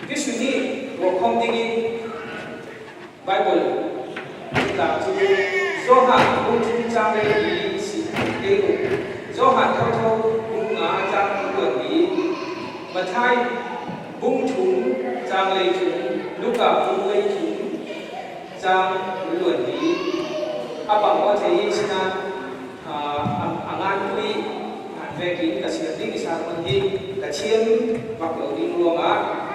Jesuh nih ruahkhom dingin Baibal tlak cu Johan bungthum caang lei i si te u. Johan thotho bung nga caang luan i Matthai bung thum caang lei thum, Luka bung lei thum caang luan i a bang aw thei i sinain a ngan tu i an vek in ka sian ding i sermon hi ka thiam bak lo ding ruangah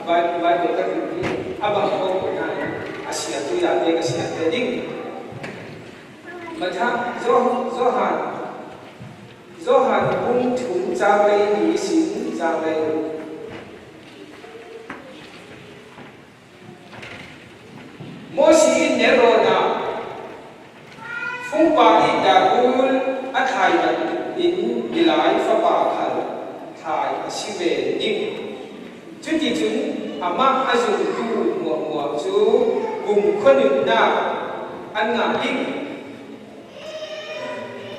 Bible ka duh hi a bang ko ko nain a sia tu ya te ka sia te ding. Matha Johan Johan bung thum caang lei ni sin caang lei Moses in nelrawn ah fungpa nih darhul a thlai bantukin milai fapa khal thlai a si ve ding. Cuticun amah a zumtu muahmuah cu kumkhua nunnak an ngah ding.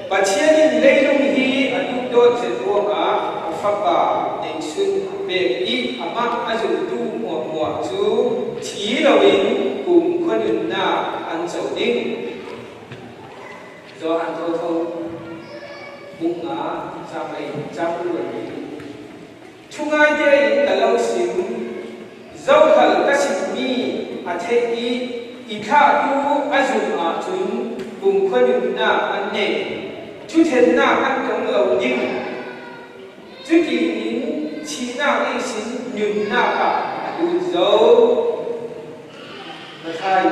Pathian in leilung hi a duhdawt zet ruangah a Fapa neichun a pek i amah a zumtu hmuahhmuah cu thi loin kumkhua nunnak an co ding. Johan thotho bung nga caang caang ruan i Thu ngai tein ka lo sim, zohal ka simmi a theih i i thlahtu a zumh ahcun kumkhua nunnak an nei. Ṭhuthennak an tong lo ding. Cuti in thihnak ihsin nunnak ah a lut zau. Matthai.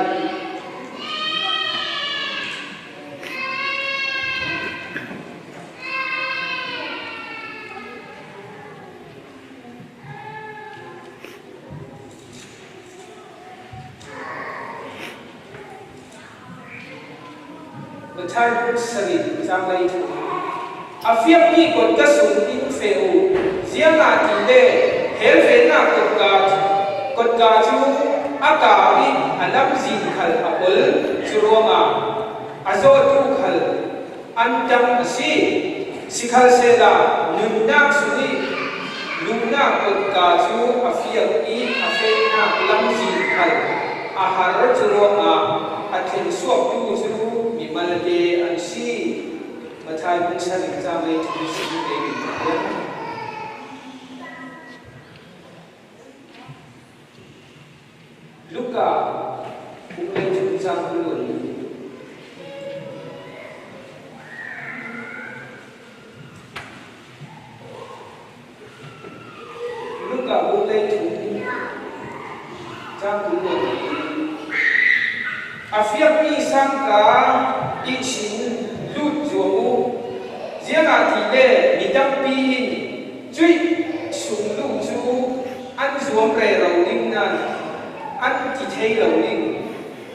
Matthai sarih caanglei thu. A fiakmi kut ka sung in fe u. Ziangah ti le hell fenak kutka kutka cu a kau i a lamzin khal a pol. Cu ruangah a zawtu khal an ṭang a si. Sikhalsehla nunnak sung i luhnak kutka cu a fiang i a fehnak lamzin khal a har cu ruangah a tling suaktu cu mi malte an si. Matthai phung sarih caanglei thu si tein a um. Luka phung lei chung cang ulun. Luka phung lei chung cang ulun a fiakmi sangka ihsin lut zuam u. Ziangah ti le mi tampi in cuih chung luh cu an zuam rero ding nan an ti thei lo ding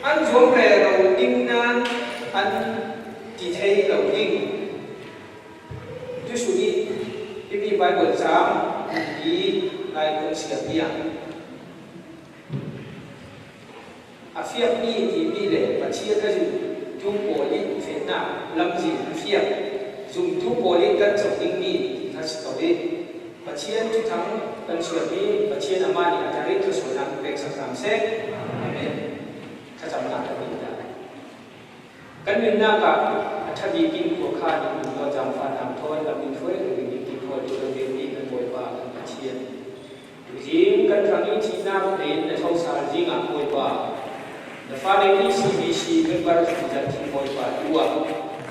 an zuam rero ding nan an ti thei lo ding. Jesuh nih himi Baibal caang hi lai kong siam bia a fiakmi timi le Pathian a zumtu pawl i fehnak lamzin a fiak zumtu pawl i kan co dingmi ti kha si ko i Pathian thuthang kan chuahmi Pathian amah nih a thar i thluachuahnak in pek sak hram seh. Amen. Thlacamnak kan ngei lai. Kan nunnak ah a ṭha bik in khuakhan in um law zaangfahnak thawn lam in hruai kan ding ti khawl tu kan venmi kan Bawipa kan Pathian. Tuzing kan hrang i thihnak tein na thosal zingah Bawipa, na fale nih CBC member zat hi Bawipa tu ah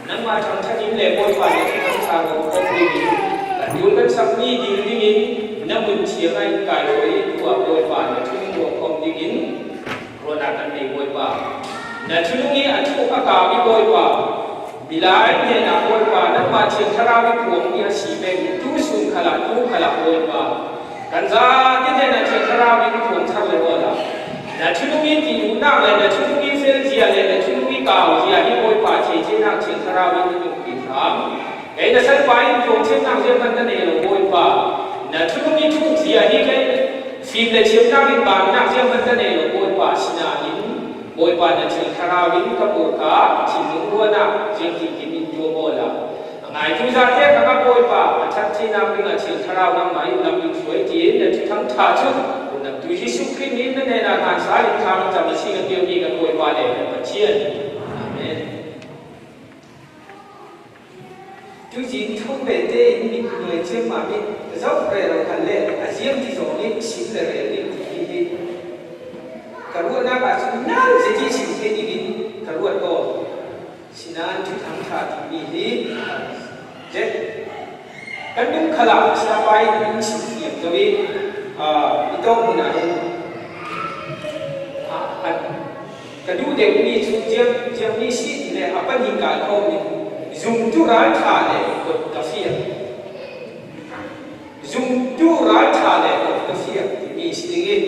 nangmah thangṭhat in le Bawipa nih thangṭha ko khawm dingin kan dul kan sakmi dil dingin na mun thiang ah in kai hoi tu ah Bawipa na thung ruah khawm dingin ruahnak kan nei Bawipa. Na thilung i a thuk a kau i Bawipa, milai hnenah Bawipa nangmah Thiang Thlarau i phuangmi a si peng tu sung khalah tu khalah Bawipa. Kan zate hnenah Thiang Thlarau in phuang thar le wala. Na thilung i ti duhnak le na thilung i fel zia le na thilung i kau zia hi Bawipa theithenak Thiang Thlarau in na nunpi hram. Kei na salpa in phuang thiamnak zia hmanh na nei lo Bawipa. Na thilung i thuk zia hi kei Fim le thiamnak in baannak zeihmanh ka nei lo Bawipa sinain Bawipa na Thiang Thlarau in ka hmurka thinlung ruahnak ziangtinkim in tuah maw la a ngaitu zate kha ka Bawipa a ṭhat thinak dingah Thiang Thlarau nangmah in lam in hruai tiin na ṭhithang thang ṭha cu Unam tu Jesuh Khrih min na hnenah hlan sal in thla kan cam i si kan dirmi kan Bawipa le kan Pathian. Amen. Tuzing tho ve tein mit nuai ciammam i zoh re lo hal le a ziam ti zong nih sim le rel ding ti hi hi ka ruahnak ahcun nal zeiti chim the ding in ka ruat ko. Sinain thuthang ṭha timi hi zet kan nung khal ah siapa in an chim thiam lo i i tawk hmun ah hin ka duh deuhmi cu ciammi si ti le a pahnih kai kho ning zumtu ralṭha le kut ka fiak zumtu ralṭha le kut ka fiak timi si ding in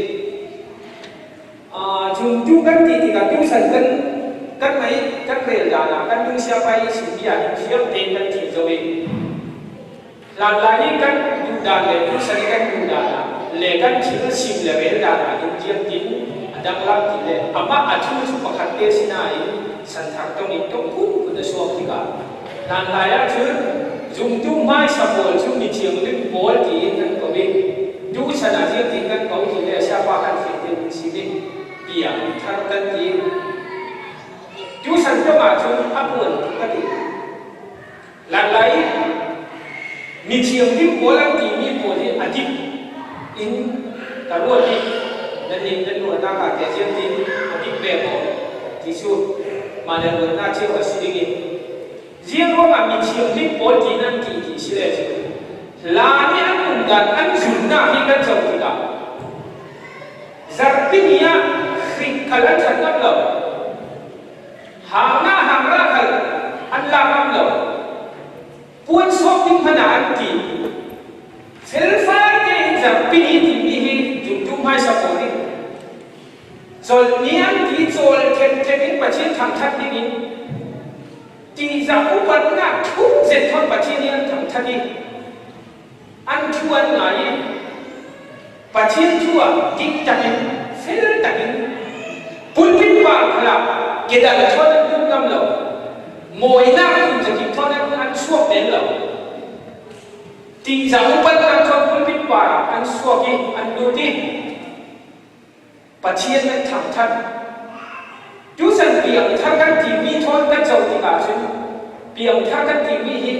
Zumtu kan ti tikah tuchan kan kan mei kan rel dan ah kan lung siapai i chimmi ah hin fiang tein kan thim zau i hlanlai i kan duh dan le tuchan i kan duh dan ah le kan thil chim le rel dan ah hin tiangtin a danglam ti le amah a thu cu pakhat te si nain santhar tong in tong phunphun a suak tikah hlanlai ahcun zumtu hmaisa pawl cu mi thianghlim pawl tiin an ko i tuchan ah ziangtin kan ko ti le siapa kan feh deuh in si i bia thar kan ti. Tuchan tong ahcun a puan ka ti. Langlai mi thianghlim pawl an timi pawl hi a dik in ka ruat i nan nih nan ruahnak ah teh ziangtin a dik ve maw ti cu mah le ruatnak cio a si ding i ziang ruangah mi thianghlim pawl ti nan ti ti si le cu hla nih an um dan an zumnak hi kan co tikah zarhpi ni ah hrik khal an that ngam lo hang na hang ra khal an la ngam lo Puan sawk ding hmanh ah an ti. Felfai tein zarhpi ni timi hi zumtu hmaisa pawl nih cawlni an ti cawl thengtheng in Pathian thangthat ding in tihzah upatnak thuk zet thon Pathian nih an thangthat i an thu an ngai i Pathian thu ah dik takin fel takin pulpit par khal ah kedal thon an lut ngam lo mawinak phun zakip thon an chuak den lo tihzah upatnak thon pulpit par ah an suak i an lut i Pathian an thangthat tuchan piangthar kan timi thawn kan co tikah cun piangthar kan timi hi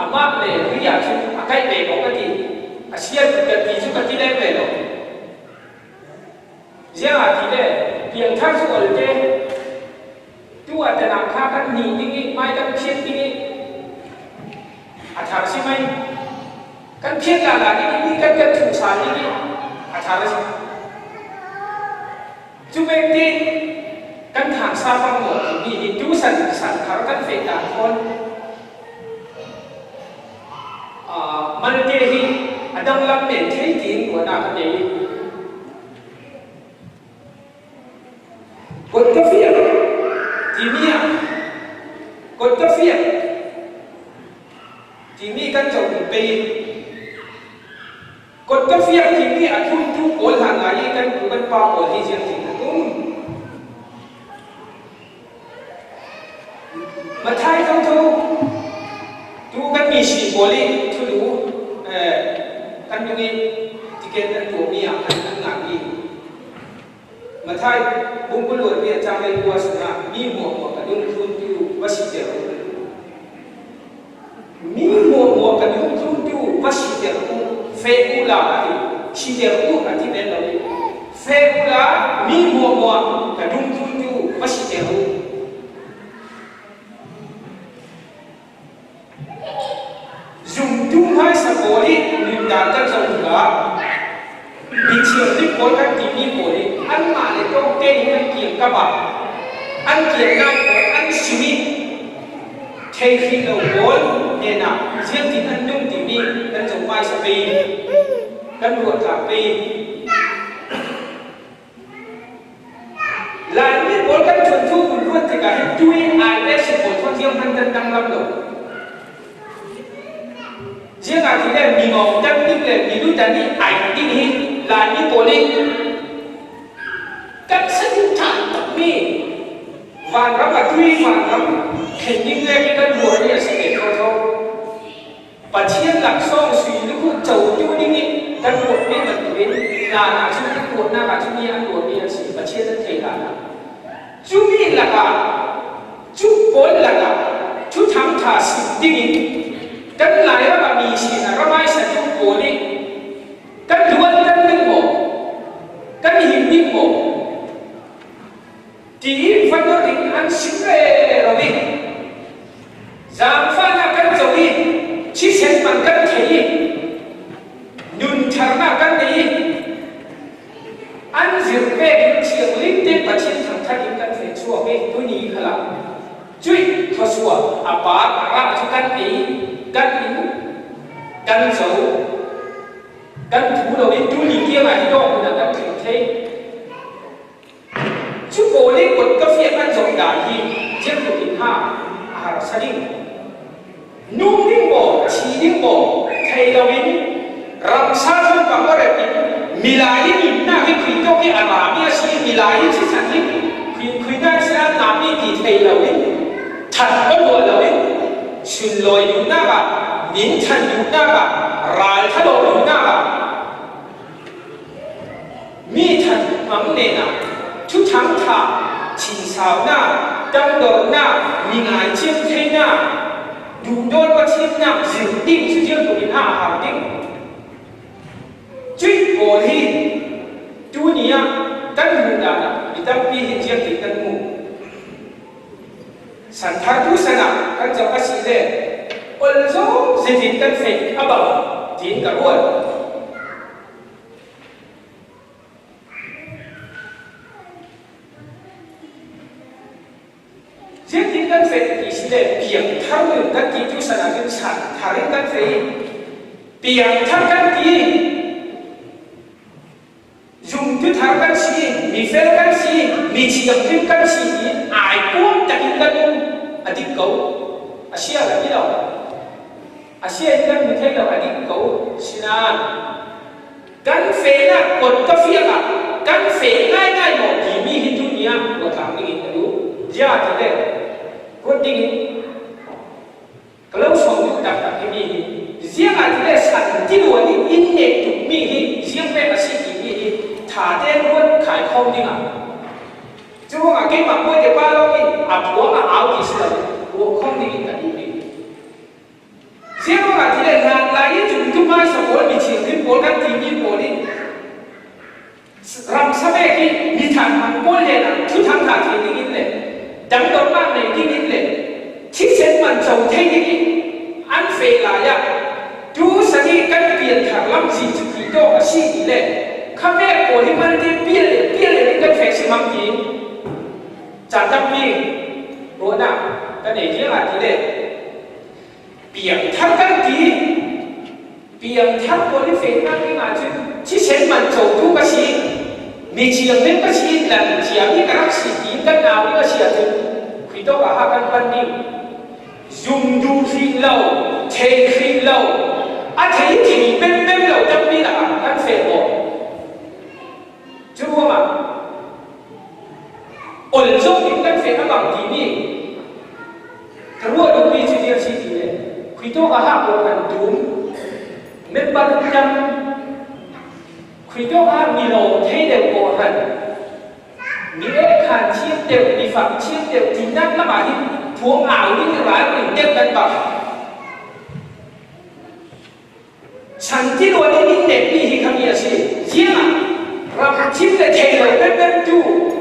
amah le ri ahcun a kaih ve ko ka ti a sian kan ti cu ka ti leng ve lo ziang ah ti le piangthar cu olte tu ah tenang kha kan ni ding i mai kan phiat ding i a thar si mei kan phiat la la ding i ni kan kan thu sa ding i a thar si cu bek ti kan thang sa pang mo mi hi tu san san thar kan fe ta thon malte hi adang lam men thei tin ruana ka nei Kut ka fiak timi ah kut ka fiak timi kan cohlan pei kut ka fiak timi a thumtu pawl hna ngai i kan pu kan pa pawl hi ziang tin an um Mathai tho tho tu kan mi si pawl i thulu kan nung i tiket an tuahmi ah an an ngahmi Mathai bungpuluat mi a cangei khua sungah mi hmuahhmuah ka dungthluntu va siter u. Mi hmuahhmuah ka dungthluntu va siter u, fe u la a ti. Siter u a ti men lo i fe u la mi hmuahhmuah ka dungthluntu va siter u. Zumtu hmaisa pawl i nundan kan zoh tikah mi thianghlim pawl kan timi pawl hi anmah le tawk tein an kiangkap ah an kiangnai pawl an sin i thei hrih lo pawl hnenah ziangtin an nung timi kan zoh hmaisa pei kan ruah tlak pei. Laimi pawl kan ṭuantu kun ruat tikah hin tu i IS pawl thawng ziang hmanh kan danglam lo. Ziang ah ti le mi ngong tan ding le mi lu tan i ai ding hi Laimi pawl i kan saduhthah takmi vanram a tui vanram thlen ding le khi kan ruah i a si ve thotho. Pathian laksawng sui lukhut cotu ding i kan ruahmi bantukin hlan ahcun an ruahnak ahcun mi an ruahmi an si. Pathian an theih hlan ah. Cu mi lakah, cu pawl lakah thuthang ṭha sim dingin kan Lairam ah mi sinah ramai satu pawl nih kan luanter ding maw, kan him ding maw tiin fanor in an sim rero i zaangfahnak kan co i thisen man kan thei i nuntharnak kan nei i an zir pek in thianghlim te Pathian thangthat in kan feh chuak i tuni khala cuih thawsuah a par a rah cu kan ei kan in kan co kan thu lo i tuni tiang ah hi dawh hmun ah kan tling thei. Cu pawl i kut ka fiak an zawt dai hi thilhruk in ha a harsa ding. Nung ding maw, thi ding maw thei loin ramsa thawngpang va rep in milai i nunnak hi khui tawk i a rami a si i milai i thisen hi khui ngai si a nami ti thei loin that va ruah loin sunlawi duhnak ah min than duhnak ah ral thalo duhnak ah Mi that hmang nen ah thuthang tha, chinsaunak, tangdornak, mi ngaithiam theinak, duhdawt Pathiannak zir ding cu dirtuk in a har ding. Cuih pawl hi tuni ah kan hmuh dan ah mi tampi hi ciamti kan hmu. Santhar tu san ah kan zoh a si le ol zong zeitin kan fei a bang tiin ka ruat. Zeitin kan fei ti si le piangthar nun kan ti tu san ah cun santhar in kan fei piangthar kan ti. Zumtu thar kan si, mifel kan si, mi thianghlim kan si i ai puam takin kan um. A dik ko. A sia ka ti lo. A sia in kan hmu thei lo, a dik ko. Sinain kan fenak kot ka fiak ah kan fe ngaingai maw timi hi tuni ah ruatlak ding in ka duh. Zia ti le ruat ding in Ka lo sawm duh taktak hi mi hi ziang ah ti le san tiluan in inn nek tuk mi hi ziang pek a si timi hi tha tein ruat khai kho ding ah cu ruangah keimah bawi te pa lawng in a phuang a au ti si lo ruah khom ding in ka duh mi ziang ruangah ti le hlan lai i cung tu hmaisa pawl mi thianghlim pawl kan timi pawl in Ramsa bek i mithang hmang pawl len ah thuthang hna thei ding in le dangdornak nei ding in le thisen man co thei ding in an fe lai ah tu sani kan pianthar lamzi cu ti dawh a si ti le kha vek pawl hi man te pial le pial le in kan fek si mang ti caan tampi ruahnak kan ei riang ah ti le Piangthar kan ti. Piangthar pawl i fehnak ding ahcun thisen man cotu ka si, mi thianghlim ka si, lan thiam i ka rak si tiin kan au ding a si ahcun Khrih ah ha kan pan ding. Zum duh hrih lo, thei hrih lo, a thei thei pempem lo tampi lakah kan feh maw? Cu ruangah ol zong in kan feh a bang timi Ka ruah duhmi cu hi a si ti le Khuitawk ah hah kan dum member tam Khuitawk ah mino thei deuh kawhhran mi ekhan thiam deuh mi fak thiam deuh tinak lam ah hin phuang au ding ral ring deuh kan bang Chan tiluan in in nekmi hi khami a si. Ziang ah ram thim le thei lo pempem tu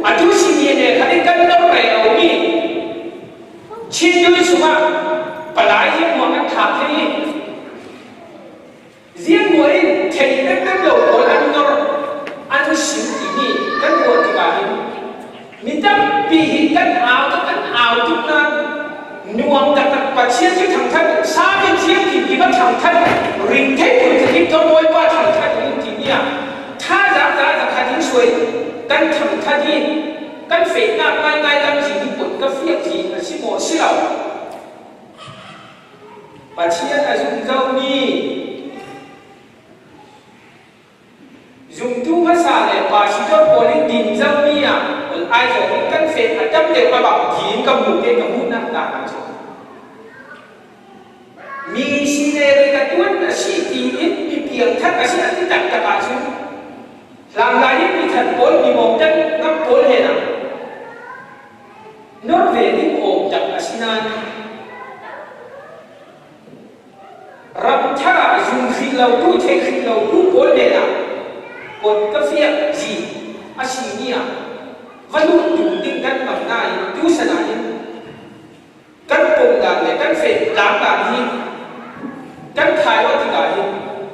atu CDNA kha in kan lo rei lomi Chin Yui chungah palai hi muang an thak thei i ziang mual in thei pempem lo pawl an nor an sim timi kan ruah tikah hin Mi tampi hi kan au tuk an au tuk nain nuam taktak Pathian cu thangthat sa in thiam ti ti va thangthat ring thei phun khatip to Bawipa thangthat in ti mi ah thazaang za zakhat in suai kan thangthat i kan fehnak ngaingai lam zi hi put ka fiak zi a si maw si lo Pathian a zum zomi Zumtu hmasa le pastor pawl in din zohmi ah ai zawng in kan fet a tam deuh a bang tiin ka hmuh te ka hmuhnak ta hna cu. Mi sineri ka tuan a si tiin mi piangthar a si a ti taktak ahcun fiak zi a si mi ah va luh tung ding kan bang nain tu san ah hin kan pom dan le kan fe tlang dan hi kan khai lo tikah hin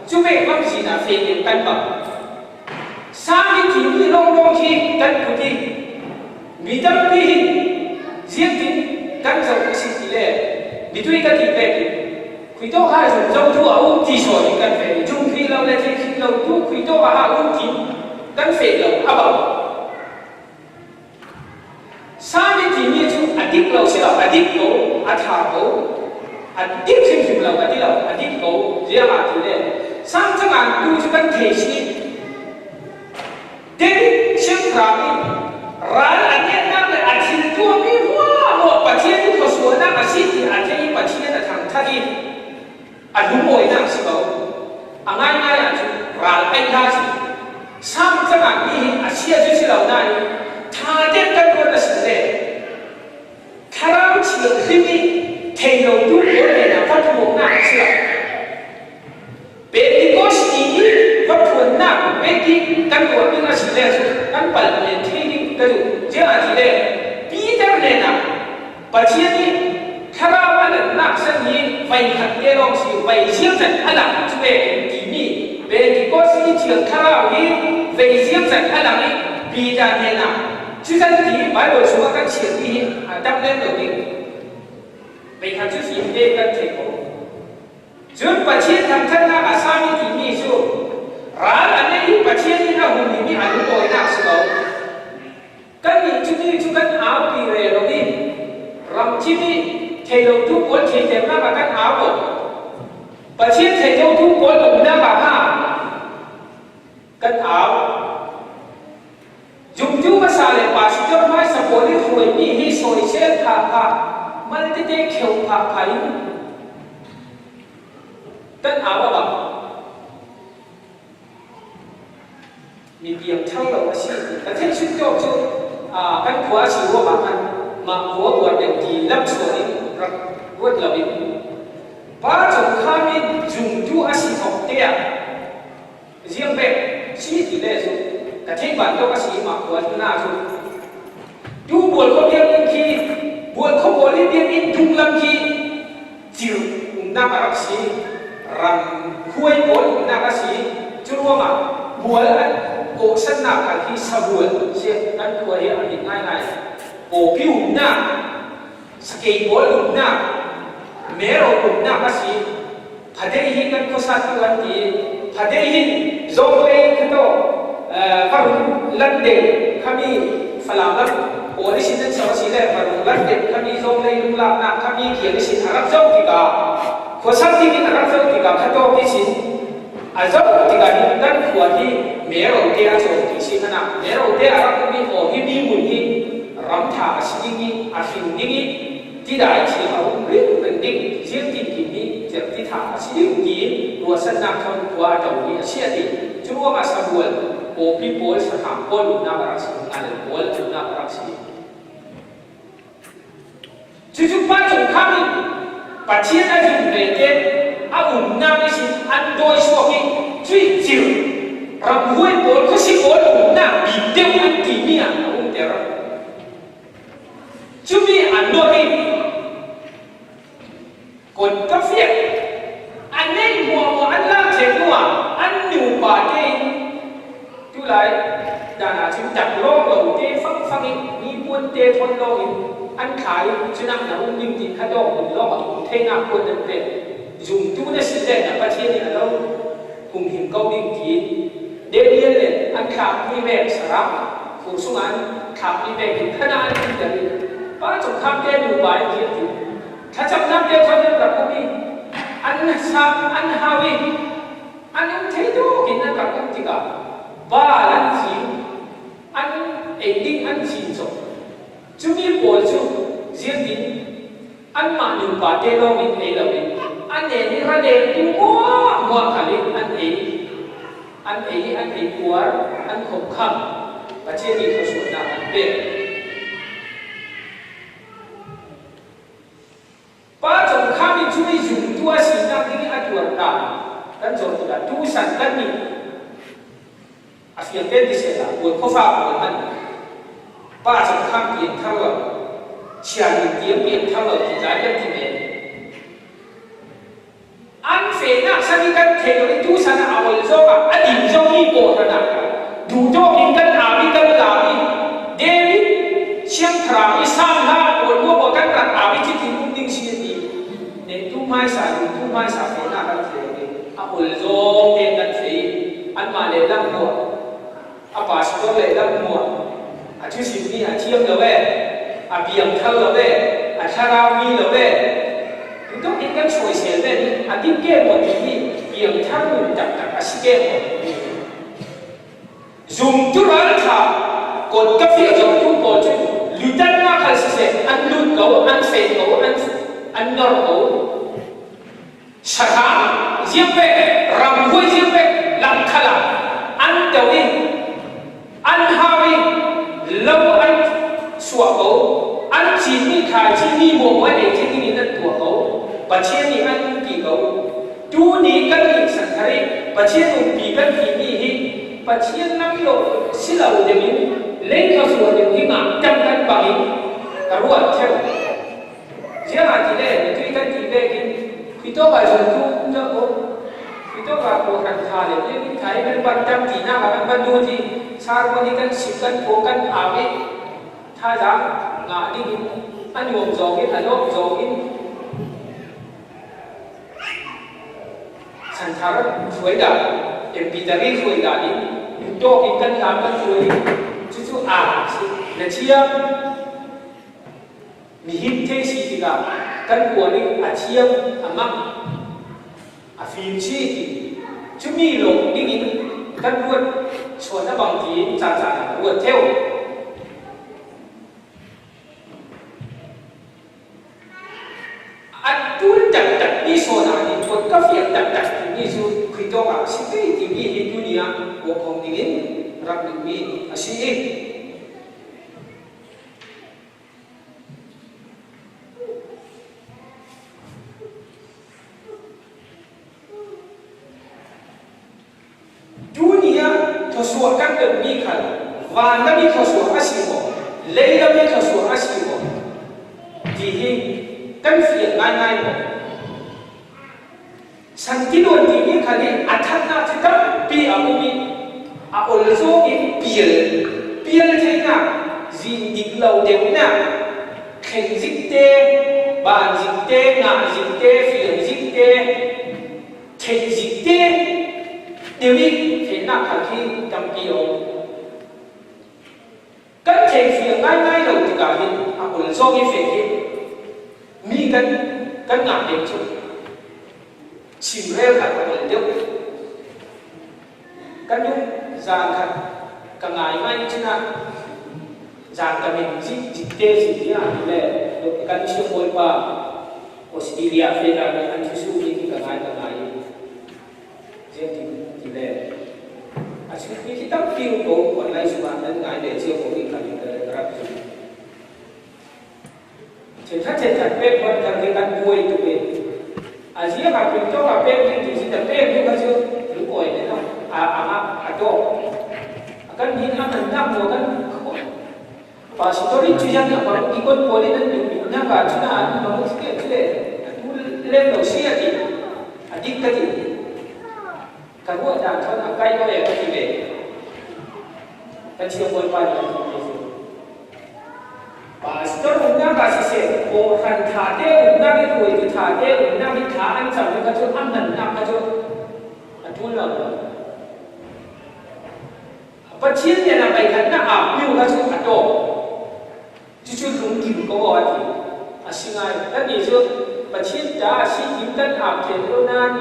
cu ve bang sin ah fe in kan bang. Sami timi lawnglawng khi kan put i mi tampi hin ziangtin kan zoh a si ti le mitui ka ti pek in khuito ha zung zo tu a um ti sawn in kan fe i jungphi lo le thil lo tu khuito ha um ti kan fe lo a bang. Sami timi cu a dik lo si lo, a dik ko, a ṭha ko, a dik hrimhrim lo ka ti lo, a dik ko ziang ah ti le sang cangan tu cu kan thei si. David siangpahrang in ral a nehnak le a thil tuahmi huamuah Pathian i khuasualnak a si ti a thei i Pathian a thangṭhat i a lungawinak si ko. A ngaingai ahcun ral aih hlah sih. Sam cangah mi hi a chia cu si lo nain ṭha tein kan ruat a si le thlarau thianghlim i thei lotu pawl hnenah va thuamnak a si lo. Pentecost ni i va phuannak peti kan ruah ding a si le cu kan palh men thei ding ka duh. Ziangah ti le Peter hnenah Pathian nih thlarau a lannak san hi voikhat te lawng si vei ziangzat a lang cu ve in timi Pentecost i Thiang Thlarau hi vei ziangzat a lang i Peter hnenah cucan ti Bible chungah kan chiahmi hi a dam lem lo ding voikhat cu fim te kan thei ko. Cun Pathian thangthatnak a sami timi cu ral a nei i Pathian nih a humhim i a lungawinak si ko. Kannih cuti cu kan aupi re lo i ramthim i theilotu pawl theiternak ah kan au ko. Pathian theilotu pawl umnak ah kha kan au. Zumtu hmasa le pastor hmaisa pawl i hruaimi hi sawisel phah phah, mal tete kheu phah phah in kan au a bang. Mi piangthar lo a si. Ka theih sutawk cu kan khua a si ruangah khan mah khua uar deuh ti lamsual in rak ruat loin pa chungkhar in zumtu a si thawk te ah ziang pek si ti le cu ka theih bantuk a si i mah khua na cu tu bual kho biakinn khi bual kho pawl i biakinn dunglam khi cir umnak a rak si. Ram khuai pawl umnak a si. Cu ruangah bual an kawhsannak kha hi sabual si kan khua hi a rit ngaingai. Pawpi umnak, sakei pawl umnak, mero umnak a si. Phadei hi kan khuasa tu an ti. Phadei hin zawng lei khato farung lan deuh khami Falam lam pawl i sin an ser a si le farung lan deuh khami zawng lei lunglaknak khami kiang i sin a rak zoh tikah khuasak ding in a rak zoh tikah khato ti sin a zoh tikah hin kan khua hi mero te a cawm ti si hmanh ah mero te a rak um i aw hi mi hmun hi ramtha a si ding i a hring ding i tidai thiang a um ringring ding zirtin kim nih cerhti tha a si ding tiin ruahsannak thawng khua a ṭo mi a si a ti. Cu ruangah sabual pawpi pawl sahrang pawl umnak a rak si, ngalel pawl umnak a rak si. Cucu pa chungkhar in Pathian a zum ve te a umnak i sin an dawi suak i cuih cir ramhuai pawl khuasik pawl umnak bik deuh an timi ah a umter. Cumi an nuam i kut ka fiak a nei huamuah an lak ṭhen hnuah an nupa tein tulai dan ah cun dak lawng lo te fangfang in nipuan te thawn lawng in an thla i cunah na um ding ti kha dawng hmun lawng ah um theinak puan an pek zumtu na si le na Pathian nih a lo humhim ko ding tiin Daniel le an thlakmi vek saram khur chungah an thlakmi vek in khan ah an umter i pa chungkhar te nupa in rian ti thlacamnak te khan an rak um i an sang an hau i an um thei tuk in an rak um tikah baal an cin an ei ding an cin cawk cumi pawl cu ziangtin anmah nupa te lawng in ei loin an en i ralengtu muahmuah khal in an ei an ei i an ei puar an khopkham Pathian nih thluachuahnak an pek. Pa chungkhar nih cu i zumtu a sinak ding i a tuarnak kan zoh tikah tusan kan nih a fiang ten ti seh la kawl khuafa pawl hmanh pa cang kham pian thar lo chia nun tiang pian thar lo ti lai kan ti men. An fehnak san i kan theih lo i tusan ah a ol zong ah a din zong hi kawhhran ah duhtawk in kan au i kan laam i David siangthlarau i Salm hla pawl muapaw kan rak au i cutin um ding si a ti. Nehtu hmaisa duhtu hmaisa fehnak kan thei lo i a ol zawng tein kan feh i anmah lehlam hmuah a pastor lehlam hmuah a thusimmi a thiam lo ee, a piangthar lo ee, a thlarau mi lo ee. Tutuk in kan sawisel ve nih a dik ke maw ti hi piangthar nun taktak a si ke maw? Zumtu raltha kawt ka fiah zongtu pawl cu lutannak hal siseh an lut ko, an fen ko, an nor ko. Sahrang ziapek, ramhuai ziapek lamkhat ah an to i an hau i lo an suah ko. An cinmi thlaici mi maw an ei thing in an tuah ko. Pathian nih an umpi ko. Tuni kan inn santhar i Pathian umpi kan timi hi Pathian lam lo si lo deuh in lei thluachuah deuh hi ngah tam kan bang in ka ruat theu. Ziangah ti le mitui kan ti bek in Khuitawk ah zultu um dah kaw Khuitawk ah kawhhran tha le biakinn tha i kan ban tam tinak ah kan van lut i sarmon i kan sim kan phaw kan au i thazaang ngah ding in a nuam zawng in a lawm zawng in chanthar hruai dah MP tari hruai dah in duhtawk in kan lam kan hruai i cucu aa si na thiam. Nihin thei si tikah kan uar i a thiam, a mak, a fim chih ti cumi lawng dingin kan ruat chuan a bang tiin caancaan ah ka ruat theo. A tul taktak mi sawn ah nih kut ka fiak taktak timi cu khuitawk ah si ve timi hi tuni ah awkhawm dingin rak duhmi a si i Tuni ah thawsuah kan tonmi kha van lam i thawsuah a si maw, lei lam i thawsuah a si maw ti hi kan fiang ngaingai maw? Santiluan timi kha nih a thatnak cu tampi a um i a ol zawng in pial pial theinak, zin dik lo deuhnak, thleng zik te, ban zik te, ngah zik te, fiang zik te, theih zik te deuh i theihnak khal khi tampi a um. Kan theifiang ngaingai lo tikah hin a ol zawng i feh hi mi kan kan ngah deuh cu chimrel kha ka ol deuh. Kan nu zaan khat ka ngai ngai cun ah zaan ka min zik zik te si tiah ti le kan siang bawipa Australia fe dah nih an thusu mi khi ka ngai ka ngai i Ziang ti ti le a chimmi khi tampi um ko online zung ah nan ngai ve cio ko rih kha ning ka rak zum. Chenkhat chenkhat pek hon kan hi kan buai tuk i a ziang ah pin tawk ah pek ding ti si ta pek ding kha cu lungawi ne no a a a dawk a kan hin a man nak mo kan pastor in chu yan a bang ikon pawl in an duh nak ah cuna an bang ke le tu lem lo si a ti a dik ka ti ka ruah dan thon a kai lo e ka ti ve kan chiang bawipa nih an ti ve pastor umnak ah siseh kawhhran tha te umnak i hruaitu tha te umnak i thla an cam kha cu a hmannak kha cu a tul lo. Pathian nih a meikhat na ap lio kha cu a tawk. Cucu lungkim ko a ti. A si ngai. Kannih cu Pathian ta a si tin kan ap theng lo nain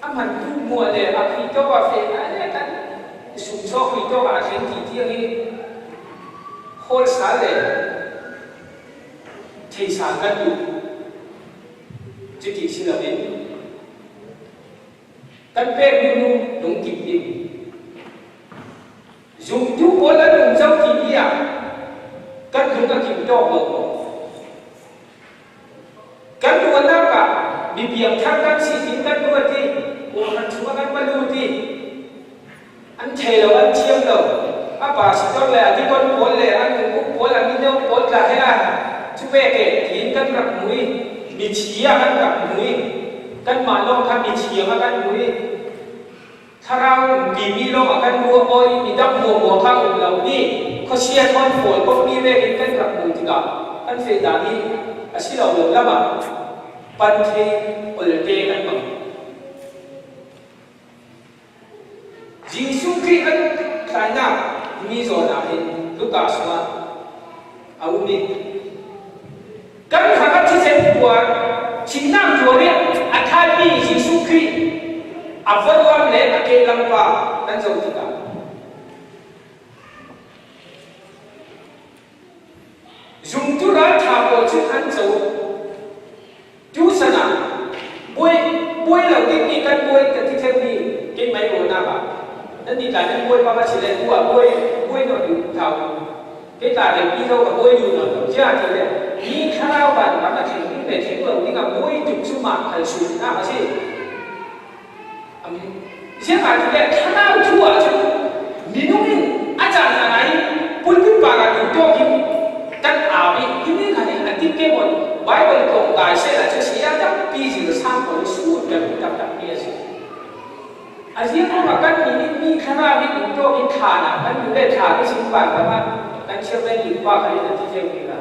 a hman tu muah le a khui tawk ah fe a le kan sumchaw khui tawk ah thlen ti tiang i hawl sal le thei sal kan duh. Cuti si loin Kan pekmi nu lungkip in zumtu pawl an um cang timi ah kan lung a kim tawk lo maw? Kan ruahnak ah mi piangthar kan si tin kan ruat i kawlram chungah kan va lut i an thei. thei lo, an thiam lo. A pastor le a dikon pawl le an uk pawl, a mino pawl tla he ah cu pek e tiin kan rak mui. Mithi ah kan rak mui. Kanmah lawng kha mithiang ah kan mui. Thlarau timi lawng ah kan ruah aw i midang huahuah kha um lo mi khuachia thawn pawl komhmi vek in kan rak hmuh tikah kan feh dan hi a si lo lo lam ah pan thei olte kan hmang. Jesuh Khrih an thlainak mi zawn ah hin Luka sungah a um i kan hrang ah thisen puar thihnak tuar i a thaimi Jesuh Khrih a vorlam le a kehlam pa kan zoh tikah zumtu ralṭha pawl cu an co. Tuchan ah buai buai lo dingmi kan buai kan ti thengmi keimah i ruahnak ah nan nih tlai nan buai bang a si le tu ah buai buai nawn u thau u kei tla le pi zo ka buai du nawn lo cia ti le mi thlarau van ram a thleng ding le thleng lo ding ah buai tuk cu mah khal sulnak a si. Ziang ah ti le thlarau thu ah cun minung in a caan hna nai pulpit pa ka duh tawk in kan au i himi khan hin a tik ke maw Bible kong kai seh lah cu si a tampi zir sang ko i sur kan taktak mi a si. A ziang ruang ah kan nih nih mi thlarau in um tawk in thla na kan nu le thla ka sim van ram ah kan chairman lim pa kha in a ti cio mi la.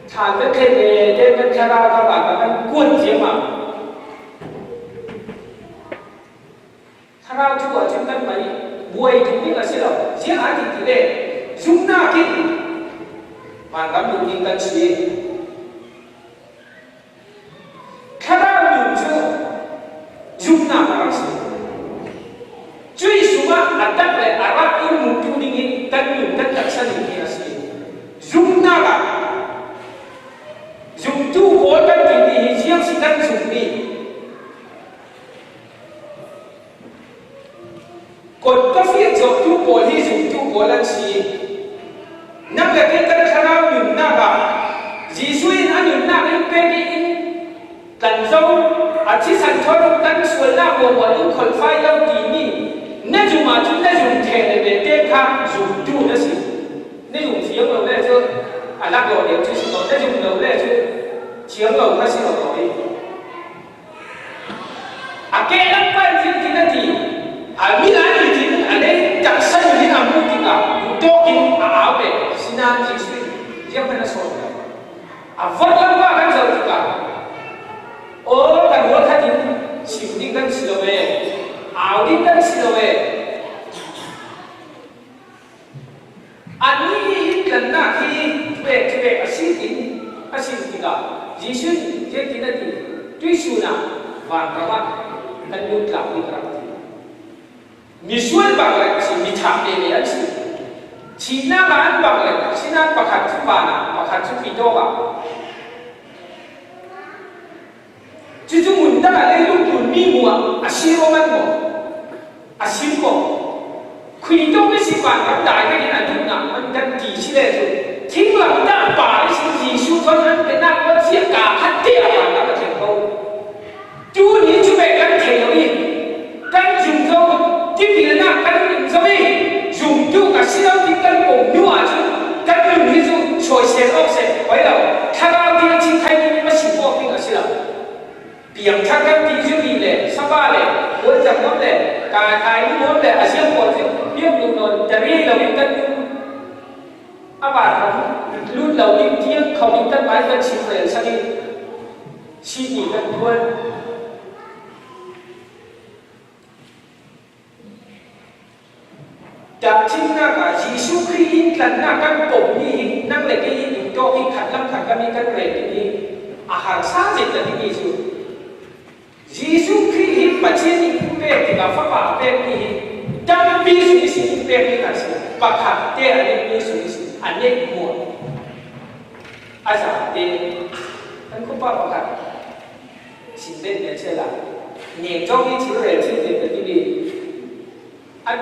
Thla kan thlen le te kan thlarau ka van ram an kuan ciam ah Thlarau thu ahcun kanmah nih buai tuk ding a si lo. Ziah aa ti ti le zumhnak in vanram luh ding kan si. Thlarau nun cu zumhnak a rak si. Cui sungah a tak le a rak in mumtu ding in kan nun kan taksa ning hi a si. Zumhnak ah Zumtu pawl kan timi hi ziang si kan zumhmi Kawt ka fir cawktu pawl hi zumtu pawl an si. Nang le kei kan thlarau nunnak ah Jesuh in a nunnak in pek i in kan zo a thisan thor kan sualnak muamual in kholfai lo timi na zum ahcun na zum the le ve te kha zumtu na si. Na zum fiang lo le cu a laklawh deuh cu si ko na zum lo le cu thiang lo kha si ko ko i A kehlam pal thil tin a ti. A min an i tin a lei taksa in a hmuh tikah tawk in a au ve. Sinain Jesuh nih ziang a sawm lo. A vorlam pa kan zoh tikah aw kan rual khat in chim ding kan si lo ee, au ding kan si lo ee. Annih nih hin tlannak hi pek pek a si tin a chim tikah Jesuh nih zeitin a ti? Tuisun ah vanram ah kan lut tlak ding a rak ti. Misual bang le si mithah ve ve an si. Thihnak ah an bang le sinain pakhat cu van ah pakhat cu pitawk ah. Cucu hmun dang ah leilung tlunmi mu ah a si rawm an maw? A sim ko. Khui tung i si van ram dai in a duhnak man kan ti si le cu thinglam dah pa i si Jesuh thon an penak wa cia ka khat te a van lam a thleng ko. Tu ni cu ve kan thei lo i kan zum zo tipil na kan ning zo i zumtu ka si lo ti kan pom hnu ah cun kan nun hi cu sawisel awk seh oi lo thlarau ding a thing thai mi ma si awk ding a si lo. Piangthar kan ti zuri le sapa le kawlcang nuam le kai nuam le a ziang pawl cu piang duh nawn tari lo in kan um a van ram lut lo in tiang kho in kan mai kan chim rel sak i sihni kan tuan. Tahchunhnak ah, Jesuh Khrih in tlanhnak kan pommi hi nang le kei in duhtawk i khat lam khat lam i kan rel ding hi a harsa zet ka timi cu Jesuh Khrih hi Pathian nih phu pek tikah Fapa a pekmi hi tampi sung i sin pekmi kan si. Pakhat te a neihmi sung i sin a neih muah a za te kan khupa pakhat sin ben ne chela nek zong hi thil rel thil te ka ti An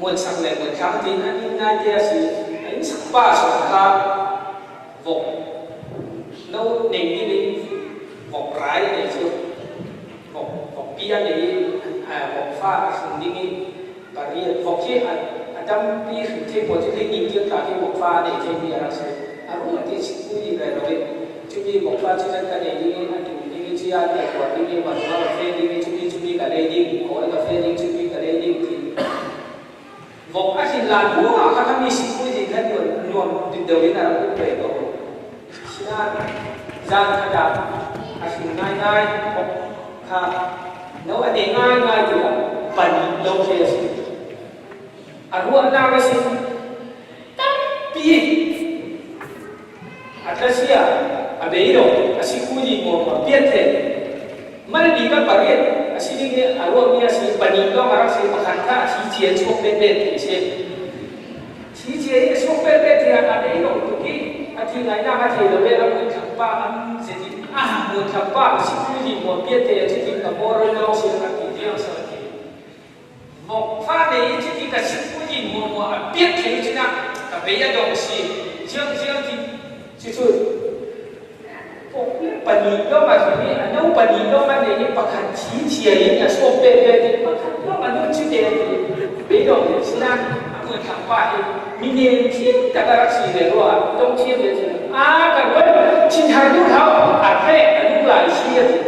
muansak le muanthlang tiin an inn naite a si. A inn sak pa zong kha vok no nei ding in vok rai a nei cu. Vok vokpi a nei i vok fa a hring ding i pari. Pariat vok hi a tampi hrim thei pawl cu hleihnih tiang tla khi vokfa a nei theimi a rak si. A ruah ti sikpui le lo i cumi vokfa cu zan ka nei ding i a tum ding i cia ka tuar ding i vanva ka fe ding i cumi cumi ka lei ding, kawl ka fe ding, cumi ka lei ding ti vok a hrin lan hnu ah kha khami sikpui ding khan nuam deuh in a rak um ve ko. Sinain zan khat ah a hring ngaingai vok kha no a ne ngaingai tikah pan lo khi a si. A ruahnak a si tampi a tlasia a bei lo a si kuni maw a piat the mal bi ka pariat a si ding i a ruahmi a si pahnih lawng a rak si pakhat kha a thi cia chuak bet ti si thi cia i a chuak bet bet tiah a bei lo tuk i a thi ngainak a thei lo i a mui thak pa an zeti a mui thak pa a si kuni maw piat te a cutin ka moral lawng si a ti tiang sa ti Vokfa nei i cuti ka sikpui in muamua a piat thei cun ah ka bei a dong si ziangziang ti cucu pahnih lawng a hlim i a no pahnih lawng a nei i pakhat thi chia in a sawm ve ve ti pakhat lawng a nun cu te ti beidong in sinain a hmuithlang pa hi minen thiam tak a rak si ve rua tong thiam ve cun a ka ruat thinhar duh hau a hreh a nu lai si a ti.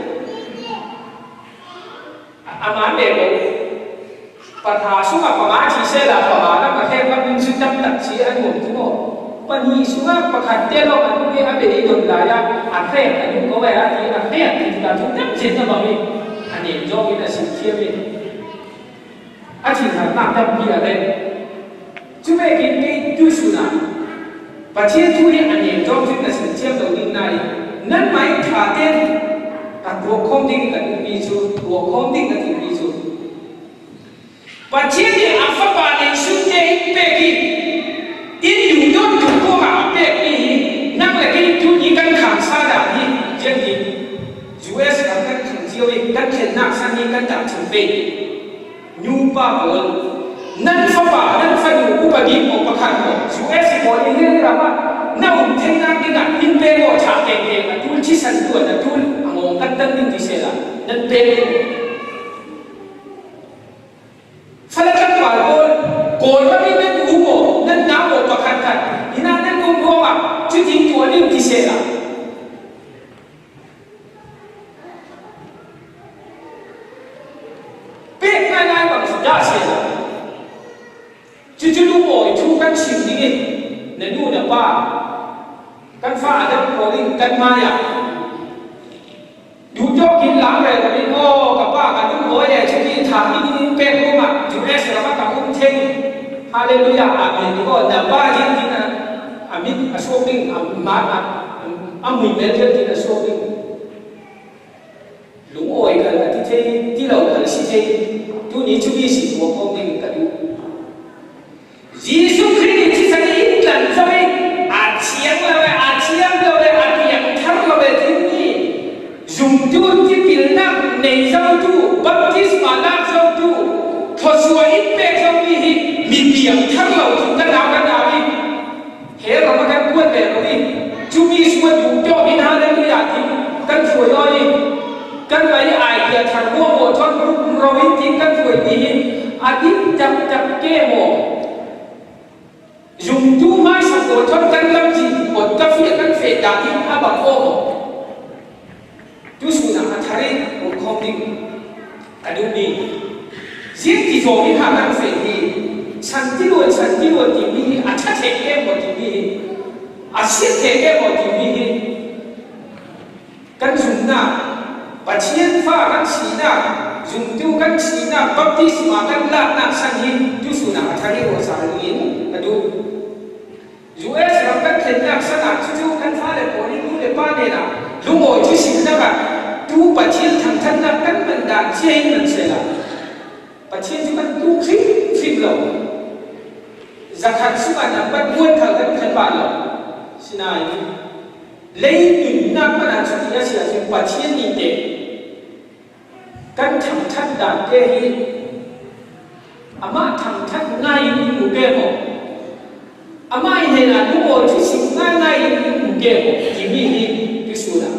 Aman ve ko. Patha sungah panga thi sehla panga na pathek lam in cun taktak si an um cu maw? Pahnih sungah pakhat te lawng an um i a bia don lai ah a hrek an um ko ai a ti a hrek ti tikah cun tam cin na bang i a nem zawng in a sim thiam i a thinharnak tampi a reng. Cu vekin kei tuisun ah Pathian thu hi a nem zawng cun na sim thiam lo ding nain nanmah in ṭha tein kan ruah khawm ding kan ummi cu ruah khawm ding ka timi cu Pathian nih a Fapa nih sunte in pek i in duhdawttu kongah a pekmi hi nang le kei tu ni kan khangsa dah hi tiang hi US ram kan thang cio i kan thlennak san hi kan dah chung ve. Nupa pawl nan fapa nan fanu upadi maw pakhat maw US pawl i hin ram ah na um thengnak ding ah in pe maw tha ke ke a tul thisan tuan a tul a ngong kan tan ding ti se la nan pe fala tlangval pawl Kawlram in nan u maw nan nau maw pakhat khat ina nan um ruangah cutin tuah ding ti se la Pek ngaingai bang dah si lo. Cucu lungawi thu kan chim ding in na nu na pa kan fa a dam ko ding kan hmai ah duhtawk in lam rel lo in aw ka pa ka lungawi le cuti tha in pek rum ah US ram ah ka um theng hallelujah amen ti aw na pa jin tin a mit a suak ding a ma a mui mel tin a suak ding Lungawi kal a ti thei ti lo kal si thei tuni cu mi si tuah kho ding ka duh. Jesuh Khrih nih thisen in tlan zau i aa thiang lo e aa thiang lo e a piang thar lo e timi zumtu tipilnak nei zotu baptisma lak zotu thawsuah in pek zomi hi mi piang thar lo cu kan au kan au i he ram a kan kuat ve lo i cu mi sual duh tawk in hallelujah ti kan hruai oi i kan vai ai kia thar muah muah thon ro in ti kan hruai ti hi a dik tak tak ke maw zumtu hmaisa pawl thon kan lam ji ot ka fia kan fe ta in a bang o maw tu sunak a thar in um khom ding a duhmi zing ti zawng in ha kan fe hi chan ti luan chan ti luan timi hi a ṭha thek em maw timi hi a siat thek em maw timi hi kan zumnak Pathian fa kan sinak zumtu kan sinak baptisma kan laknak san hi tusunak a thar i ruahsal in a duh. US ram kan thlennak san ah cucu kan fale pawl nih nu le pa nen ah lungawi cu sinak ah tu Pathian thangthatnak kan man dan cia in man sehla Pathian cu kan tu hrimhrim lo zakhat sungah nambat muan khal kan khan ba lo sinain lei nunnak man ah cuti a si ahcun Pathian nih teh Kan thangṭhat dan te hi amah thangṭhat ngai in in um ve maw? Amah hnenah lungawi thisik ngaingai in in um ve maw? timi hi tusun ah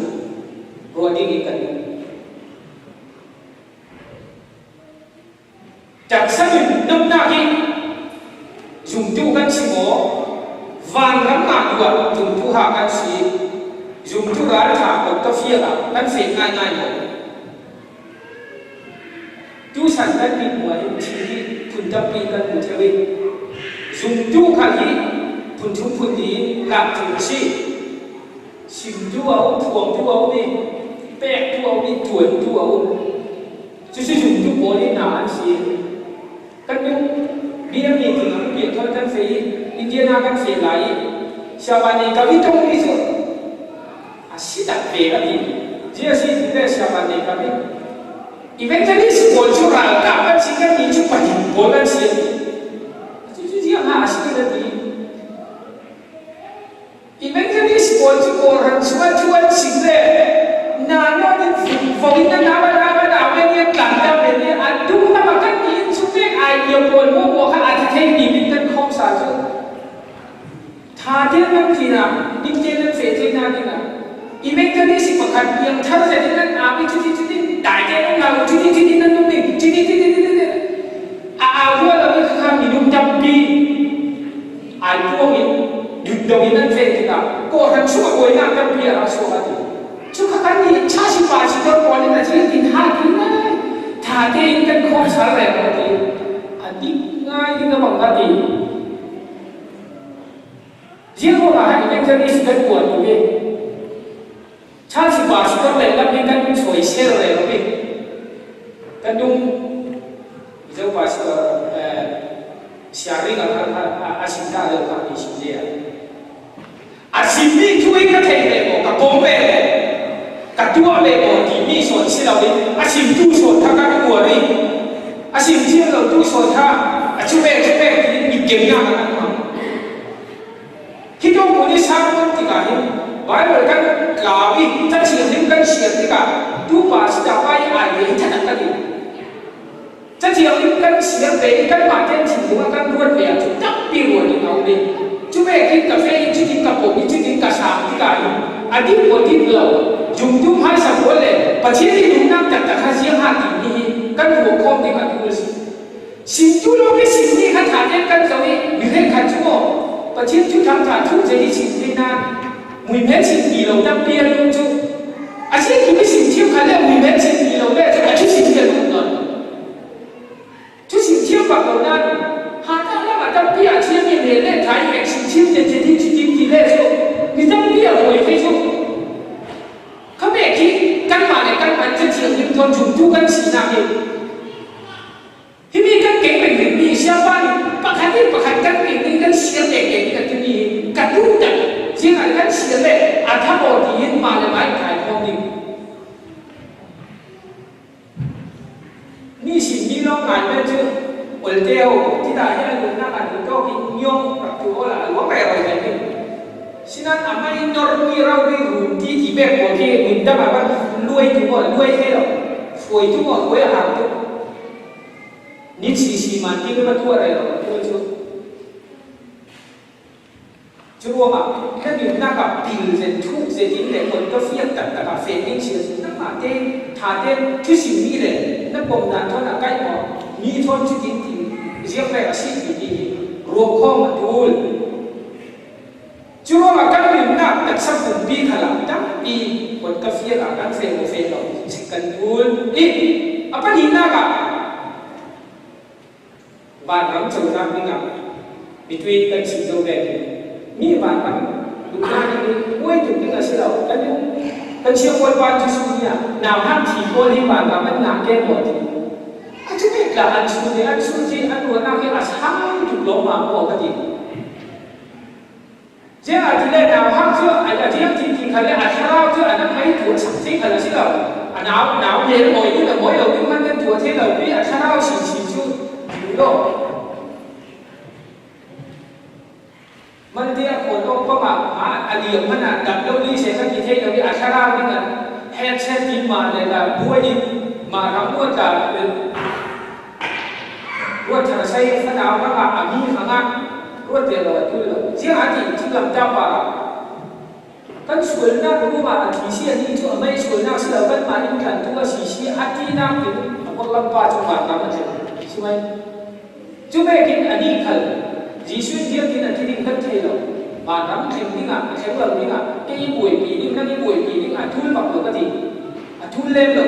ruah ding in kan um. Taksa nun nomnak hi. Zumtu kan si maw? Vanram ah duah zumtu ha kan si. Zumtu ralṭha ko ka fial ah kan fek ngaingai maw? Tuchan kan mithmuh ah hin thil hi phun tampi kan hmu ṭheo i zumtu kha hi phun thum phun li in lak ṭheo a si. Simtu a um, phuangtu a um i pektu a um i ṭuantu a um. Cucu zumtu pawl hi hna an si. Kan minung BM meeting ah piah thol kan fei i Indiana kan feh lai i siapa nih ka vi tong mi cu a si tak ve ka ti. GSC ti le siapa nih ka vi evangelist pawl cu ralkap an si kan nih cu pahnih pawl an si. Cucu ziang ha a si ka ti. Evangelist pawl cu kawlram chungah thu an chim le nanawn in fung in na ba na ba na men i an tlanter men i an duh na kan ni in chung nek ai bia pawl mu mu kha a thei ni min kan khong sa cu tha te nan ti na ning te nan fe te na ding ah evangelist pakhat piang thar zet in nan ap i cuti cuti dai te nan ngau cuti cuti nan nung ding cuti cuti cuti a au rua lo i kha minung tampi Ai puang in dutdong in an ven tikah kawhhran chung a buainak tampi a rak chuak a ti. Cu kha kan nih chasi pa si dor pawl in a thil tin ha ti ne tha tein kan khawm sal reng a ti. A dik ngai ding a bang ka ti. Ziang ruangah han evangelist kan uan tu hi chasi pa si dor le lam hi kan sawisel re lo hi kan nung Mizo pastor siaring a sim ta lo kha mi sim le a simmi thu in ka thei ve maw ka pom ve maw ka tuah ve maw timi sawn si loin a simtu sawn kha kan uar i a sim thiam lo tu sawn kha a chu ve chu ve tiin mitkem nak an hmang. Hi dawh pawl i sermon tikah hin Baibal kan tlau i cathianghlim kan sian tikah tupa sitapa i ai ve hi thatak kan in. Cathianghlim kan sian ve i kanmah ten thinlung ah kan ruat ve ahcun tampi ruah ding a um i cu ve khin ka fe i cutin ka pom i cutin ka sang tikah hin a dik maw dik lo zumtu hmaisa pawl le Pathian i duhnak taktak kha ziang ah timi hi kan ruah khawm ding ah tu a si. Simtu lawng hi simmi kha ṭha tein kan zoh i mi hlengkhat cu maw Pathian cu ṭhangṭha thu zei hi chim te nain muimen chim ti lo tampi an um cu a si tu hi sim thiam kha le muimen chim ti lo le cu a thu sim te um non thu sim thiam bak lo nain ha ta lam ah tampi ah thiam mi le le thai ek sim thiam te te ti ti ti le cu mi tampi a buai phei cu Khabe khi kanmah le kanmah cathianghlim thawn zumtu kan sinak hi himi kan keng peng mi siapa nih pakhat in pakhat kan keng ding kan siar le keng kan timi hi ka duh tak ziang kan siar le a tha maw tiin mah le mah in kai khawm ding Mi sin mi lawng ngai men cu olte ho ti dah hi an nunnak an duh tawk in nyong rak tu awl ah a luang re roi men ding. Sinan a mei nor mi ro ri rum ti ti pek pawl khi mun dang ah van luai tu maw luai he lo hruai tu maw hruai a hang tuk. Ni chi si man ti va tuah re lo tu cu. Cu ruangah na nunnak ah pil zen thuk zen in le kon ka fiang taktak ah fen ding si ahcun nangmah tein tha tein thusimmi le na pom dan thawn ah kaih maw mi thawn cutin ti ziakrek a si ti ti hi ruah khawm a tul. Cu ruangah kan nunnak taksa pumpi khal ah tampi kon ka fiang ah kan fe maw fe lo chek kan tul. I a pahnihnak ah Vanram conak dingah mitui kan chim zo ve mi vanram duhnak ding uai tuk ding a si lo. Kan kan chia bawipa Jesuh nih ah nau hang thi pawl hi vanram an ngah ke maw ti a cu bik la an chun i an chun hi an ruahnak hi a sang tuk lo ma maw ka ti. Ziah ti le nau hang cu a riang ti ti kha le a thlarau cu a nam mei tu a sak thei khal a si lo. A nau nau hel mawi ding le mawi lo ding hmanh kan tuah thei lo pi a thlarau chinchin cu ti lo. Man te a khawn awk pam ah a liam hmanh ah dam lo ni se kan ti thei lo i a thlarau ding an headset in ma le la buai in ma ram uat la Ruat thar sei fanau hrangah a mi hrangah ruat ve lo a tul lo. Ziang ah ti cu lamta pa ah kan sualnak ruangah a thi si a ni cu a mei sualnak si lo kanmah in tlantu a si si a tinak in a porlam pa cu vanram a tleng si mei. Cu vekin a ni khal Jesuh biakinn a ti ding kan thei lo. Vanram thleng dingah, a thleng lo dingah, ke i buaipi ding, nan i buaipi ding a tul bak lo ka ti. A tul lem lo.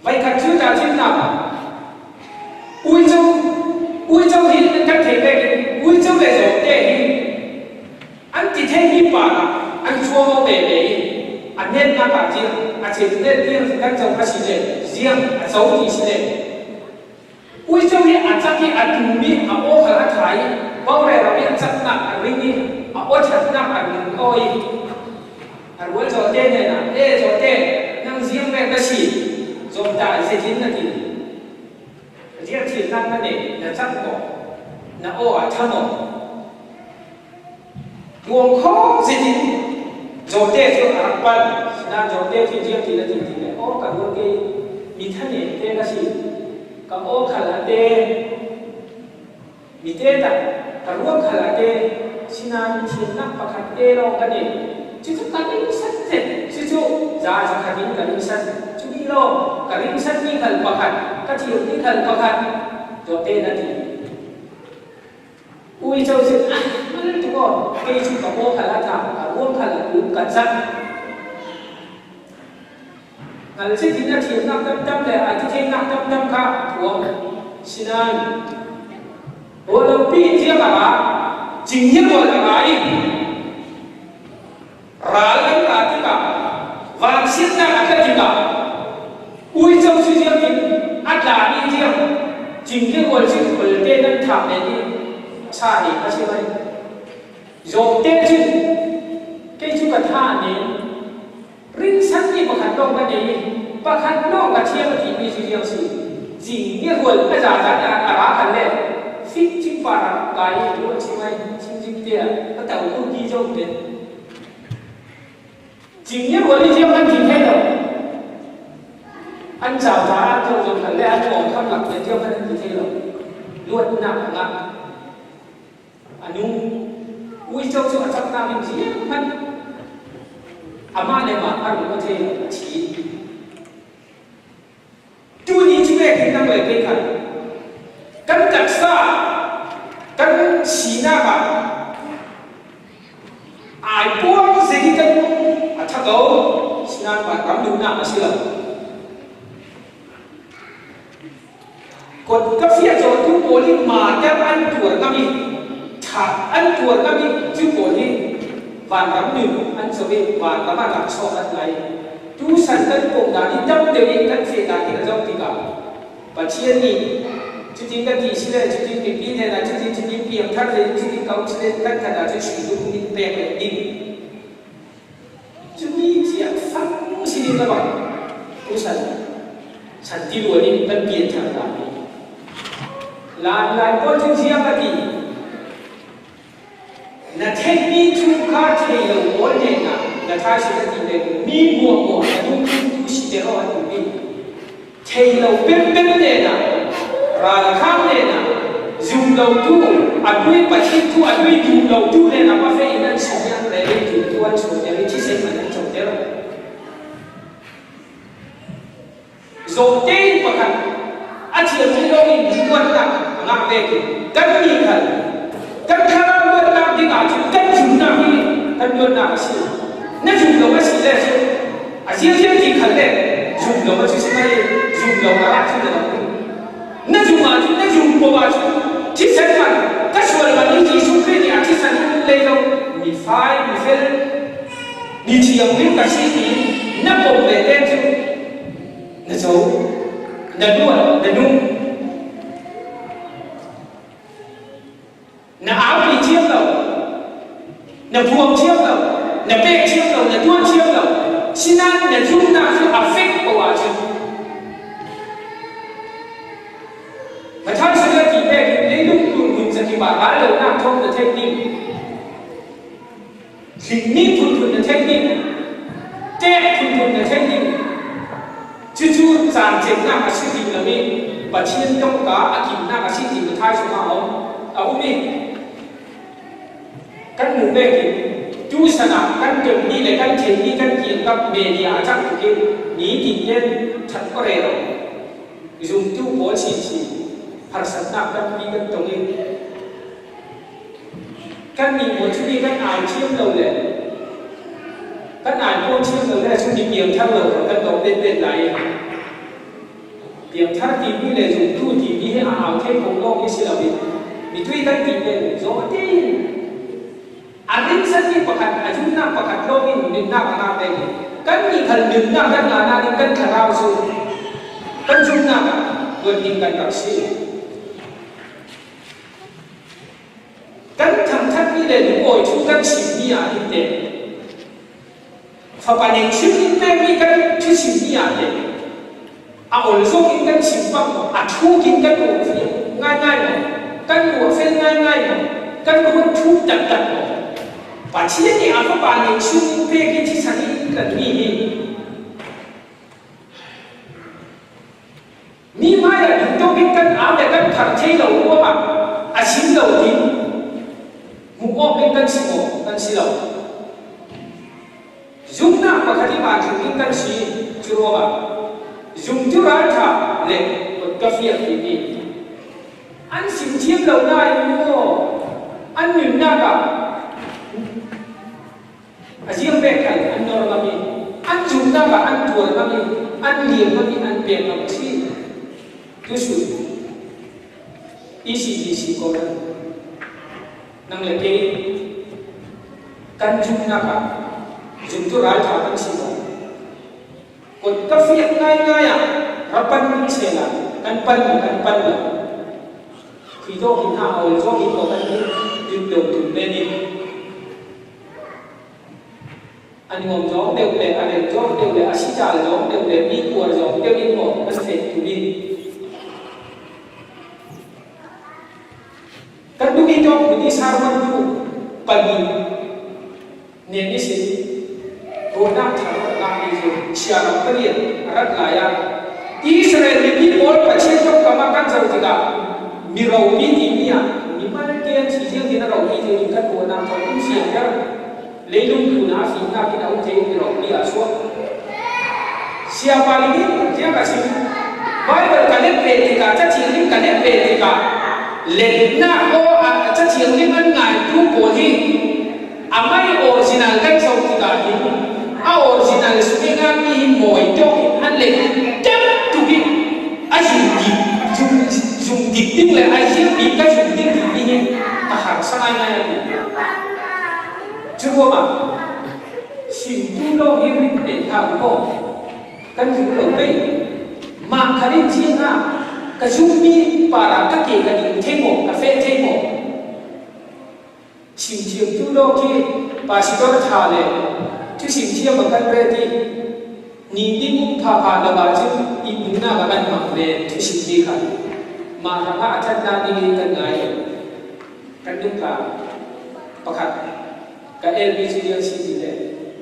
Voikhat cu tahchunhnak ah uico uico hi nan kan theih bek in uico le zawngte hi an ti theimi pa ah an chuang ve ve i a nennak ah ziang a ceu le tiang kan co kha si le ziang a co ti si le Uico hi a cak i a dum i a aw kha a ṭha i borer i a caknak a ring i a aw ṭhatnak a ring aw i a rual zawte nen ah, E zawte, nang ziang ve ka si, zawmtah zeitin na ti? Riak thilnak na nei, na cak maw? Na aw a ṭha maw? Tuang kho zeitin zawte cu a rak pal. Sinain zawte cu ziang ti na ti ti le aw ka rual ke mi thanen te ka si. Ka aw khal a te. Mi te tak ka ruang khal a te. Sinain thiannak pakhat te lawng ka nei. Cucu ka ring sat te. Cucu za zakhat in ka ring sat. Cu ti lawng ka ring sat mi khal pakhat, ka thiam mi khal pakhat zawte na ti. Uico cu a hman tuk aw. Kei cu ka paw khal a tha, ka ruang khal a kum ka cak. Ngal chitin a thiamnak tamtam le a titheinak tamtam kha a phuang. Sinain, ruahlopi in ziak a ra, cinghngia rual a ra i ral an ra tikah vanchiatnak a tla tikah uico cu ziak in a tla i ziak cinghngia rual cu olte nan thah men i sa he a si mai. Zawngte cun kei cu ka tha nen rinsan mi pakhat lawng ka nei i pakhat lawng ka thiam a timi cu ziang si cinghngia rual a za zan ah a ra khan le fik cing par ah kai i rual chim ai chimzing te ah ka to ku ti zong te Cinghngia rual i ziang an thi thai lo. An cau ta ah zong zong khan le an awng kham lak le ziang an ti thai lo. Luatnak a ngah. A nung. Uico cu a caknak in ziang hmanh amah le mah a rung a thei lo, a thi. Tuni cu pek in nang le kei khan kan taksa kan sinak ah ai puang zei hi kan a tha ko sinain vanram duhnak a si lo. Kot ka fia cawtu pawl hi mater an tuar ngam i that an tuar ngam i cu pawl hi vanram nun an co i vanram ah laksawng an lai. Tusan kan pom dan hi tam deuh in kan feh dan hi ka zoh tikah Pathian nih cutin ka ti si le cutin mipi hnen ah cutin cutin piangthar le cutin ka um si le kan khat ahcun sui lung in pek le ding Cumi ciah fang sin in a bang tusan chan tiluan in kan pianthar lai. Lan lai pawl cu ziang a ti. Na theihmi thu kha thei lo pawl hnenah na thaisung a ti le mi muahmuah na lungthin tu si te rawh an ti. Thei lo pempem hnenah ralkhang hnenah zum lotu a nui Pathian thu a nui duh lotu hnenah va feh in an sung i an rel i tu an chuahter i thisen man an coter. Zawmte in pakhat a thiammi lawng in luatnak a ngah ve ti kan mi khal kan thlarau luatnak ding ahcun kan zumnak hi kan luatnak a si. Na zum lo a si le cu a ziazian ti khal le zum lo a cu si mai zum lo a rak cu na lo. Na zum ahcun na zum ko ahcun thisen man ka sual man i Jesuh Khrih nih a thisen lei lo mi fai mi fel mi thianghlim ka si ti na pom ve te cu na co na luat na nung na aupi thiam lo na buang thiam lo na pek thiam lo na tuan thiam lo sinain na zumnak cu a fek ko ahcun Matthai sinah ti pek in leilung tlun zakip ah raldohnak thawng na theih ding Hlingmi phunphun na theih ding tek phunphun na theih ding cucu caan cemnak a si ti lo i Pathian tongka a kimnak a si ti Matthai chungah a um a um i kan hmuh bek in tusan ah kan tonmi le kan theihmi kan kiangkap media a cang tuk i nitin ten that ko re lo zumtu pawl chinchin harsatnak tampi kan tong i. Kannih maw cu mi kan ai thiam lo le kan ai paw thiam lo le cu mi piangthar lo kha kan dawt betbet lai i piangthar timi le zumtu timi hi a au thei kho lawng hi si loin mi tui kan ti len zaw tein a rinsanmi pakhat a zumnak pakhat lawng in nunnak a ngah peng i kannih khal nunnak kan ngah nain kan thlarau cu kan zumnak ah luat ding kan rak si. Kan thangthatmi le lungawi thu kan chimmi ah hin teh fapa ning chim in pekmi kan thuchimmi ah teh a ol zong in kan chim bak maw, a thuk in kan ruah fel ngaingai maw, kan ruah fel ngaingai maw, kan ruat thuk taktak maw? Pathian nih a fapa ning chim in pek i thisen in tlanmi hi Mi hmaiah duhtawk in kan au le kan phar thei lo ruangah a chim lo ding hmuh awk in kan chim awk kan si lo. Zumnak pakhat i aa tluk in kan si cu ruangah zumtu ralṭha le ka fiak timi an sim thiam lo nain maw an nunnak ah A ziang pek khan an nor ngam i an cungnak ah an tuar ngam i an lir ngam i an pek ngam a si. Tusun ECGC kawlram nang le kei kan zumnak ah zumtu ralṭha kan si maw? Kut ka fiak ngaingai ah rapan kan chel ah kan pan maw kan pan lo? Khui dawh hin hna awl zawng in maw kan dut lo tum men in A nuam zawng deuh le a rem zawng deuh le a sical zawng deuh le mi uar zawng deuh in maw kan fet tu bik. Kan duh i tawk hmun i sarman tu pali nen i sin ruahnak thar ngahmi cu chia ram pariat a rat lai ah Israel mipi pawl Pathian tongkam ah kan zoh tikah mi romi timi ah mi malte an si ziang in a romi ding in kan ruahnak thawng in fianter leilung phun ah fimnak in a um thei mi romi ah chuak siapa nih tiah ka chim Bible ka let ve tikah cathiang lim ka let ve tikah letnak aw ah cathiang lim an ngaitu pawl hi a mei original kan zoh tikah hin a original sungah mi hi mawi tawk in an let tam tuk i a zum dik zum zum dik ding le a ziak bik ka zum ding timi hi a harsa ngaingai a ti. Cu ruangah simtu lawng hi rin te hlah u kaw kan zum lo pei. Mah kha rin ci hna ka zummi para ka ke ka ding thei maw ka feh thei maw Chimthiamtu lawng khi pastor ṭha le thuchimthiam a kan ret i nitin um phapha lo ahcun ihmunnak ah kan hmang len thuchimmi kha mah hrangah a ṭhatnak ding in kan ngai lo. Kan nungtlang pakhat ka elmi cu liang si ti le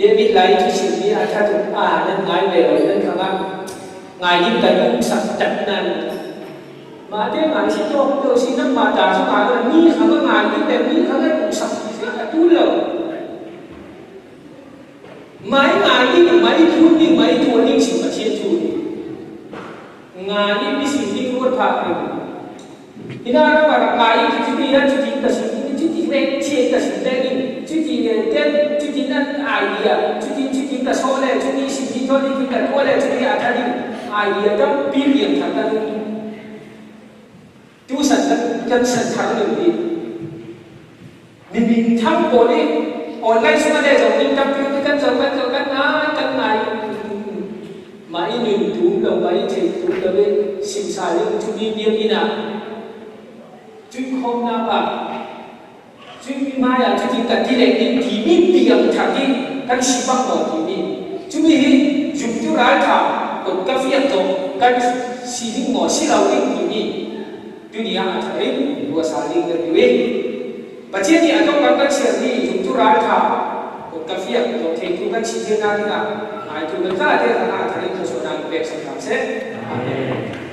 David lai thuchimmi a ṭha tuk a nan ngai ve lo nan hrangah ngai ding kan um sak tak nan Mah te ngai si tawk to si nangmah ta cu ngai lo mi kha ka ngai ding le mi kha kan sak ti si a tul lo. Mai ngai ding mai phun ding mai tuan ding si Pathian thu ni. Ngai i mi sin ding ruat phah ding. Hina ram ah rak ngai i cuti nan cuti ka sim cuti le chiat ka sim le ding cuti le ten cuti nan idea cuti cuti ka sawh le cuti sim ti thol ti ka tuah le cuti a tha ding idea tampi piang thar kan um. Tu san kan san thar ning hi mi min thang pawl i online sung le zong ning tampi kan zo kan zo kan ngai kan ngai mah i nun tum lo mah i thei tum lo i simsai in cu mi biakinn ah cun khawmnak ah cun mi hmai ah cutin kan ti le ning timi piang thar hi kan si bak maw timi cumi hi zumtu raltha kut ka fiak to kan si ding maw si lo ding timi tuni ah a thar in ruasa ding kan ti Pathian nih a tongkam kan sermi zumtu raltha kut ka fiak to theitu kan si thil na dingah ngaitu kan za te hrangah a thar in thluachuahnak in pek sam hram seh. Amen.